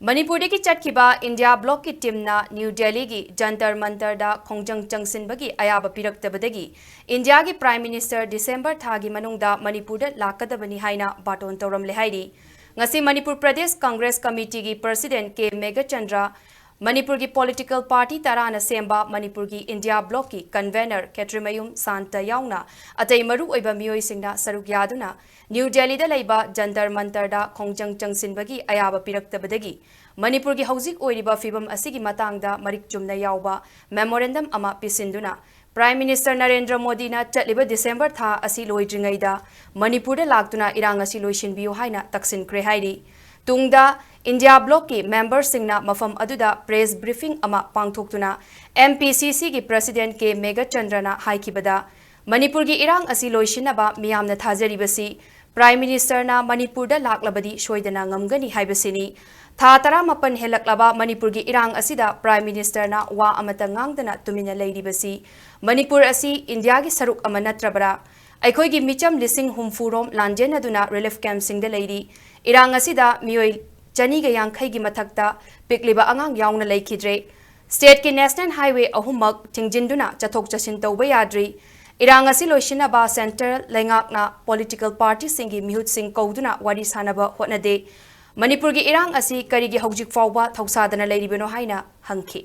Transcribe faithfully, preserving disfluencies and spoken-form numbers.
ꯃꯅꯤꯄꯨꯔꯗꯒꯤ ꯆꯠꯈꯤꯕ India ꯕ꯭ꯂꯣꯛꯀꯤ ꯇꯤꯝꯅ new ꯗꯦꯜꯂꯤꯒꯤ ꯖꯟꯇꯔ ꯃꯟꯇꯔꯗ ꯈꯣꯡꯖꯪ ꯆꯪꯁꯤꯟꯕꯒꯤ ꯑꯌꯥꯕ ꯄꯤꯔꯛꯇꯕꯗꯒꯤ ꯏꯟꯗꯤꯌꯥꯒꯤ ꯄ꯭ꯔꯥꯏꯝ ꯃꯤꯅꯤꯁꯇꯔ ꯗꯤꯁꯦꯝꯕꯔ ꯊꯥꯒꯤ ꯃꯅꯨꯡꯗ ꯃꯅꯤꯄꯨꯔꯗ ꯂꯥꯛꯀꯗꯕꯅꯤ ꯍꯥꯏꯅ ꯕꯥꯇꯣꯟ ꯇꯧꯔꯝꯂꯦ ꯍꯥꯏꯔꯤ꯫ ꯉꯁꯤ ꯃꯅꯤꯄꯨꯔ ꯄ꯭ꯔꯗꯦꯁ ꯀꯪꯒ꯭ꯔꯦꯁ ꯀꯃꯤꯇꯤꯒꯤ ꯄ꯭ꯔꯁꯤꯗꯦꯟ ꯀꯦ ꯃꯦꯘꯆꯟꯗ꯭ꯔ, ꯃꯅꯤꯄꯨꯔꯒꯤ ꯄꯣꯂꯤꯇꯤꯀꯦꯜ ꯄꯥꯔꯇꯤ ꯇꯔꯥꯅ ꯁꯦꯝꯕ ꯃꯅꯤꯄꯨꯔꯒꯤ ꯏꯟꯗꯤꯌꯥ ꯕ꯭ꯂꯣꯛꯀꯤ ꯀꯟꯚꯦꯅꯔ ꯈꯦꯇ꯭ꯔꯤꯃꯌꯨꯝ ꯁꯥꯟꯇ ꯌꯥꯎꯅ ꯑꯇꯩ ꯃꯔꯨ ꯑꯣꯏꯕ ꯃꯤꯑꯣꯏꯁꯤꯡꯅ ꯁꯔꯨꯛ ꯌꯥꯗꯨꯅ ꯅ꯭ꯌꯨ ꯗꯦꯜꯂꯤꯗ ꯂꯩꯕ ꯖꯟꯇꯔ ꯃꯟꯇꯔꯗ ꯈꯣꯡꯖꯪ ꯆꯪꯁꯤꯟꯕꯒꯤ ꯑꯌꯥꯕ ꯄꯤꯔꯛꯇꯕꯗꯒꯤ ꯃꯅꯤꯄꯨꯔꯒꯤ ꯍꯧꯖꯤꯛ ꯑꯣꯏꯔꯤꯕ ꯐꯤꯕꯝ ꯑꯁꯤꯒꯤ ꯃꯇꯥꯡꯗ ꯃꯔꯤꯛ ꯆꯨꯝꯅ ꯌꯥꯎꯕ ꯃꯦꯃꯣꯔꯦꯟꯗꯝ ꯑꯃ ꯄꯤꯁꯤꯟꯗꯨꯅ ꯄ꯭ꯔꯥꯏꯝ ꯃꯤꯅꯤꯁꯇꯔ ꯅꯔꯦꯟꯗ꯭ꯔ ꯃꯣꯗꯤꯅ ꯆꯠꯂꯤꯕ ꯗꯤꯁꯦꯝꯕꯔ ꯊꯥ ꯑꯁꯤ ꯂꯣꯏꯗ꯭ꯔꯤꯉꯩꯗ ꯃꯅꯤꯄꯨꯔꯗ ꯂꯥꯛꯇꯨꯅ ꯏꯔꯥꯡ ꯑꯁꯤ ꯂꯣꯏꯁꯤꯟꯕꯤꯌꯨ ꯍꯥꯏꯅ ꯇꯛꯁꯤꯟꯈ꯭ꯔꯦ ꯍꯥꯏꯔꯤ꯫ ꯇꯨꯡꯗ ꯏꯟꯗꯤꯌꯥ ꯕ꯭ꯂꯣꯛꯀꯤ ꯃꯦꯝꯕꯔꯁꯤꯡꯅ ꯃꯐꯝ ꯑꯗꯨꯗ ꯄ꯭ꯔꯦꯁ ꯕ꯭ꯔꯤꯐꯤꯡ ꯑꯃ ꯄꯥꯡꯊꯣꯛꯇꯨꯅ ꯑꯦꯝ ꯄꯤ ꯁꯤ ꯁꯤꯒꯤ ꯄ꯭ꯔꯁꯤꯗꯦꯟ ꯀꯦ ꯃꯦꯘꯆꯟꯗ꯭ꯔꯅ ꯍꯥꯏꯈꯤꯕꯗ, ꯃꯅꯤꯄꯨꯔꯒꯤ ꯏꯔꯥꯡ ꯑꯁꯤ ꯂꯣꯏꯁꯤꯟꯅꯕ ꯃꯤꯌꯥꯝꯅ ꯊꯥꯖꯔꯤꯕꯁꯤ ꯄ꯭ꯔꯥꯏꯝ ꯃꯤꯅꯤꯁꯇꯔꯅ ꯃꯅꯤꯄꯨꯔꯗ ꯂꯥꯛꯂꯕꯗꯤ ꯁꯣꯏꯗꯅ ꯉꯝꯒꯅꯤ ꯍꯥꯏꯕꯁꯤꯅꯤ꯫ ꯊꯥ ꯇꯔꯥꯃꯥꯄꯟ ꯍꯦꯜꯂꯛꯂꯕ ꯃꯅꯤꯄꯨꯔꯒꯤ ꯏꯔꯥꯡ ꯑꯁꯤꯗ ꯄ꯭ꯔꯥꯏꯝ ꯃꯤꯅꯤꯁꯇꯔꯅ ꯋꯥ ꯑꯃꯠꯇ ꯉꯥꯡꯗꯅ ꯇꯨꯃꯤꯟꯅ ꯂꯩꯔꯤꯕꯁꯤ ꯃꯅꯤꯄꯨꯔ ꯑꯁꯤ ꯏꯟꯗꯤꯌꯥꯒꯤ ꯁꯔꯨꯛ ꯑꯃ ꯅꯠꯇ꯭ꯔꯕ꯭ꯔꯥ? ꯑꯩꯈꯣꯏꯒꯤ ꯃꯤꯆꯝ ꯂꯤꯁꯤꯡ ꯍꯨꯝꯐꯨ ꯔꯣꯝ ꯂꯥꯟꯖꯦꯟꯅꯗꯨꯅ ꯔꯤꯂꯤꯐ ꯀꯦꯝꯞꯁꯤꯡꯗ ꯂꯩꯔꯤ꯫ ꯏꯔꯥꯡ ꯑꯁꯤꯗ ꯃꯤꯑꯣꯏ ꯆꯅꯤꯒ ꯌꯥꯡꯈꯩꯒꯤ ꯃꯊꯛꯇ ꯄꯤꯛꯂꯤꯕ ꯑꯉꯥꯡ ꯌꯥꯎꯅ ꯂꯩꯈꯤꯗ꯭ꯔꯦ꯫ ꯁ꯭ꯇꯦꯠꯀꯤ ꯅꯦꯁꯅꯦꯜ ꯍꯥꯏꯋꯦ ꯑꯍꯨꯝꯃꯛ ꯊꯤꯡꯖꯤꯟꯗꯨꯅ ꯆꯠꯊꯣꯛ ꯆꯠꯁꯤꯟ ꯇꯧꯕ ꯌꯥꯗ꯭ꯔꯤ꯫ ꯏꯔꯥꯡ ꯑꯁꯤ ꯂꯣꯏꯁꯤꯟꯅꯕ ꯁꯦꯟꯇ꯭ꯔꯦꯜ ꯂꯩꯉꯥꯛꯅ ꯄꯣꯂꯤꯇꯤꯀꯦꯜ ꯄꯥꯔꯇꯤꯁꯤꯡꯒꯤ ꯃꯤꯍꯨꯠꯁꯤꯡ ꯀꯧꯗꯨꯅ ꯋꯥꯔꯤ ꯁꯥꯅꯕ ꯍꯣꯠꯅꯗꯦ꯫ ꯃꯅꯤꯄꯨꯔꯒꯤ ꯏꯔꯥꯡ ꯑꯁꯤ ꯀꯔꯤꯒꯤ ꯍꯧꯖꯤꯛ ꯐꯥꯎꯕ ꯊꯧꯁꯥꯗꯅ ꯂꯩꯔꯤꯕꯅꯣ ꯍꯥꯏꯅ ꯍꯪꯈꯤ꯫